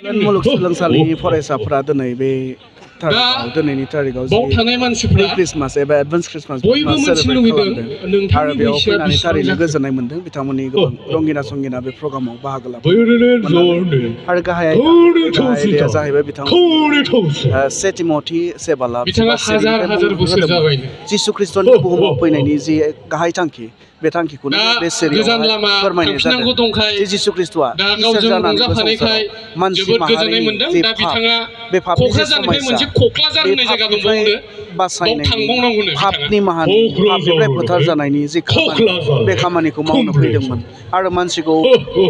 मुलुगसोलोंसालिनि फरायसाफोरा दिनै बे दिनैनि तारिखाव क्रिसमास एबा एडभान्स क्रिसमास सेलेब्रेट खालामदों आरो बेयाव फैनानै थारैनो गोजोननाय मोन्दों बिथांमोननि गोबां रंगिना संगिना बे प्रग्रामाव बाहागो लाफैदों आरो गाहाय आयदाया जाहैबाय बिथांमोन से तिमथि 7 जिसु ख्रिस्ट'नि बुहुमाव फैनायनि जि गाहाय थांखि बे थांखिखौनो बे सिरियाव फोरमायनाय जादों जे जिसु ख्रिस्ट'आ इसोर जानानै संसाराव मानसि माहारिनि जे बे पापनि जे समस्या बे पापनिफ्राय बासायनायनि पापनि पापनिफ्राय फोथार जानायनि जे खामानि बे खामानिखौ मावनो फैदोंमोन आरो मानसिखौ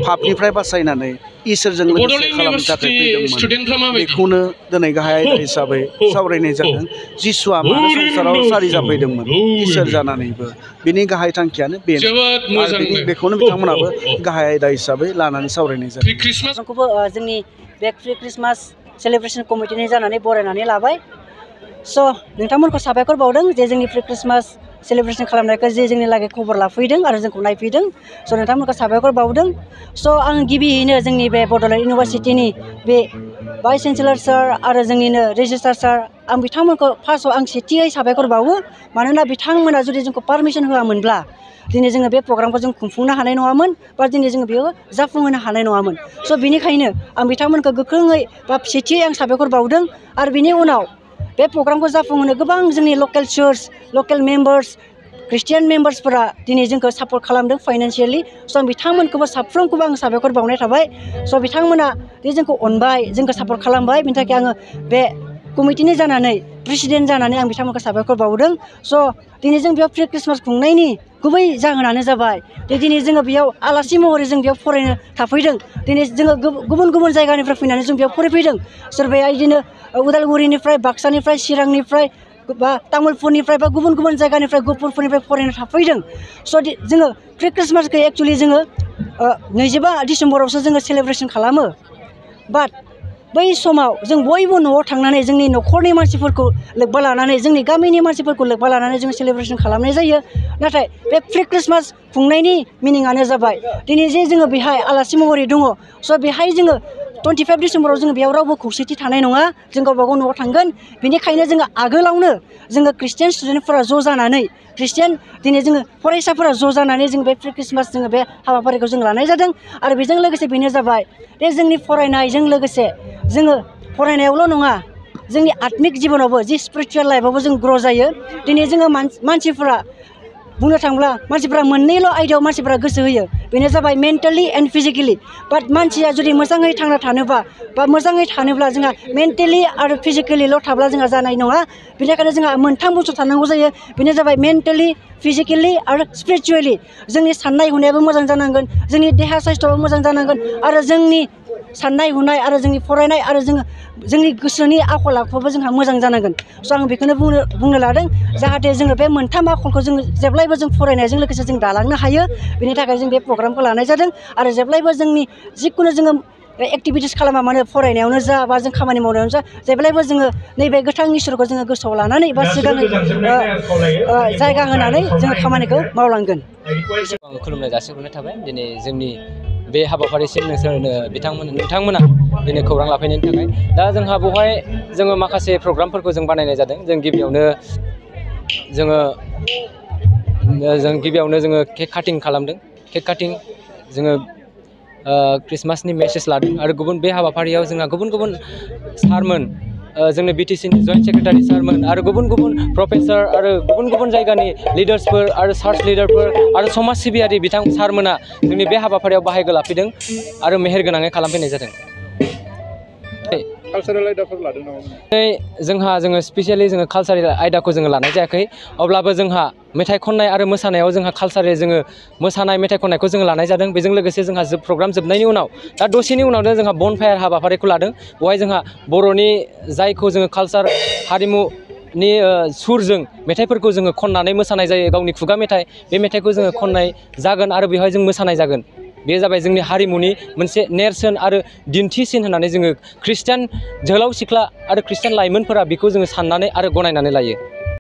पापनिफ्राय बासायनानै इसोरजों लोगोसे खालामनो थाखाय फैदोंमोन बेखौनो दिनै गाहाय आयदा हिसाबै सावरायनाय जादों जिसुआ मानो संसाराव सारि जाफैदोंमोन इसोर जानानैबो बिनि गाहाय थांखियानो बेनो बेखौनो बिथांमोनाबो गाहाय आयदा हिसाबै लानानै सावरायनाय जादों क्रिसमासखौबो जोंनि बे प्रि क्रिसमास सेलिब्रेशन कमिटिनि जानानै बरायनानै लाबाय स' नोंथांमोनखौ साबायखर बावदों जे जोंनि प्रि क्रिसमास सेलिब्रेशन खालामनायखौ जे जोंनि लागै खबर लाफैदों आरो जोंखौ नायफैदों स' नोंथांमोनखौ साबायखर बावदों स' आं गिबियैनो जोंनि बे बड'लेण्ड इउनिभारसिटिनि बे भाइस चेन्सेलर सार आरो जोंनिनो रेजिस्ट्रार सार आं बिथांमोनखौ फार्स्टआव आं सेथियै साबायखर बावो मानोना बिथांमोना जुदि जोंखौ पारमिसन होआमोनब्ला दिनै जोङो बे प्रग्रामखौ जों खुंफुंनो हानाय नङामोन बा दिनै जोङो बेयाव जाफुंहोनो हानाय नङामोन स' बेनिखायनो आं बिथांमोनखौ गोख्रोङै बा सेथियै आं साबायखर बावदों आरो बिनि उनाव बे प्रग्रामखौ जाफुंहोनो गोबां जोंनि लकेल चार्च लकेल मेम्बार्स ख्रिस्टियान मेम्बार्सफोरा दिनै जोंखौ सापर्ट खालामदों फाइनान्सियेलि स' आं बिथांमोनखौबो साफ्रोमखौबो आं साबायखर बावनाय थाबाय स' बिथांमोना दि जोंखौ अनबाय जोंखौ सापर्ट खालामबाय बिनि थाखाय आङो बे कमिटिनि जानानै प्रेसिडेन्ट जानानै आं बिथांमोनखौ साबायखर बावदों स' दिनै जों बेयाव प्रि क्रिसमास खुंनायनि गुबै जाहोनानो जाबाय दिनै जोङो बेयाव आलासि महरै जों बेयाव फरायनो थाफैदों दिनै जोङो गुबुन गुबुन जायगानिफ्राय फैनानै जों बेयाव फरायफैदों सोरबाया बिदिनो उदालगुरिनिफ्राय बाक्सानिफ्राय चिरांनिफ्राय बा तामुलपुरनिफ्राय बा गुबुन गुबुन जायगानिफ्राय गहपुरफोरनिफ्राय फरायनो थाफैदों स' जोङो प्रि क्रिसमासखौ एक्सुवेलि जोङो 25 डिसेम्बरावसो जोङो सेलेब्रेसन खालामो बाट बै समाव जों बयबो न'आव थांनानै जोंनि न'खरनि मानसिफोरखौ लोब्बा लानानै जोंनि गामिनि मानसिफोरखौ लोब्बा लानानै जों सेलेब्रेसन खालामनाय जायो नाथाय बे प्रि क्रिसमास खुंनायनि मिनिङानो जाबाय दिनै जे जोङो बेहाय आलासि महरै दङ स' बेहाय जोङो 25 डिसेम्बराव जोङो बेयाव रावबो खौसेथि थानाय नङा जों गावबागाव न'आव थांगोन बेनिखायनो जोङो आगोलावनो जोङो ख्रिस्टियान स्टुडेन्टफोरा ज' जानानै ख्रिस्टियान दिनै जोङो फरायसाफोरा ज' जानानै जों बे प्रि क्रिसमास जोङो बे हाबाफारिखौ जों लानाय जादों आरो बेजों लोगोसे बेनो जाबाय बे जोंनि फरायनायजों लोगोसे जोङो फरायनायावल' नङा जोंनि आत्मिक जिबनावबो जि स्पिरिचुवेल लाइफआवबो जों ग्र' जायो दिनै जोङो मानसिफोरा बुंनो थाङोब्ला मानसिफोरा मोननैल' आयदायाव मानसिफोरा गोसो होयो बेनो जाबाय मेन्टेलि एन्ड फिजिकेलि बाट मानसिया जुदि मोजाङै थांना थानोबा बा मोजाङै थानोब्ला जोंहा मेन्टेलि आरो फिजिकेलिल' थाब्ला जोंहा जानाय नङा बेनिखायनो जोंहा मोनथाम बुस्थु थानांगौ जायो बेनो जाबाय मेन्टेलि फिजिकेलि आरो स्पिरिचुवेलि जोंनि साननाय हनायाबो मोजां जानांगोन जोंनि देहा साइस्थ'आबो मोजां जानांगोन आरो जोंनि साननाय हनाय आरो जोंनि फरायनाय आरो जोंनि गोसोनि आखल आखुआबो जोंहा मोजां जानांगोन स' आं बेखौनो बुंनो लादों जाहाथे जोङो बे मोनथाम आखलखौ जों जेब्लायबो जों फरायनायजों लोगोसे जों दालांनो हायो बेनि थाखाय जों बे प्रग्रामखौ लानाय जादों आरो जेब्लायबो जोंनि जिखुनु जोङो एक्टिभिटिस खालामा मानो फरायनायावनो जा बा जों खामानि मावनायावनो जा जेब्लायबो जोङो नैबे गोथां इसोरखौ जोङो गोसोआव लानानै बा सिगाङै जायगा होनानै जोङो खामानिखौ मावलांगोन खुलुमनाय जासिहरनाय थाबाय दिनै जोंनि बे हाबाफारिसिम नोंथांमोना दिनै खौरां लाफैनायनि थाखाय दा जोंहा बेवहाय जोङो माखासे प्रग्रामफोरखौ जों बानायनाय जादों जों गिबियावनो जोङो केक काटिं खालामदों केक काटिं जोङो क्रिसमासनि मेसेज लादों आरो बे हाबाफारियाव जोंहा गुबुन गुबुन सारमोन जोंनि बिटिसिनि जइन्ट सेक्रेटारि सारमोन आरो गुबुन गुबुन प्रफेसर आरो गुबुन गुबुन जायगानि लिडार्सफोर आरो चार्च लिडारफोर आरो समाज सिबियारि बिथां सारमोना जोंनि बे हाबाफारियाव बाहागो लाफैदों आरो मेहेरगोनाङै खालामफैनाय जादों कालचारेल आयदाफोर लादों नामा जोङो स्पेसियेलि जोङो कालचारेल आयदाखौ जोङो लानाय जायाखै अब्लाबो जोंहा मेथाइ खननाय आरो मोसानायाव जोंहा कालचारेल जोङो मोसानाय मेथाइ खननायखौ जोङो लानाय जादों बेजों लोगोसे जोंहा प्रग्राम जोबनायनि उनाव दा दसेनि उनावनो जोंहा बनफायार हाबाफारिखौ लादों बेवहाय जोंहा बर'नि जायखौ जोङो कालचार हारिमुनि सुरजों मेथाइफोरखौ जोङो खननानै मोसानाय जायो गावनि खुगा मेथाइ बे मेथाइखौ जोङो खननाय जागोन आरो बेवहाय जों मोसानाय जागोन बे जाबाय जोंनि हारिमुनि मोनसे नेरसोन आरो दिन्थिसिन होननानै जोङो ख्रिस्टियान जोहोलाव सिख्ला आरो ख्रिस्टियान लाइमोनफोरा बेखौ जोङो साननानै आरो गनायनानै लायो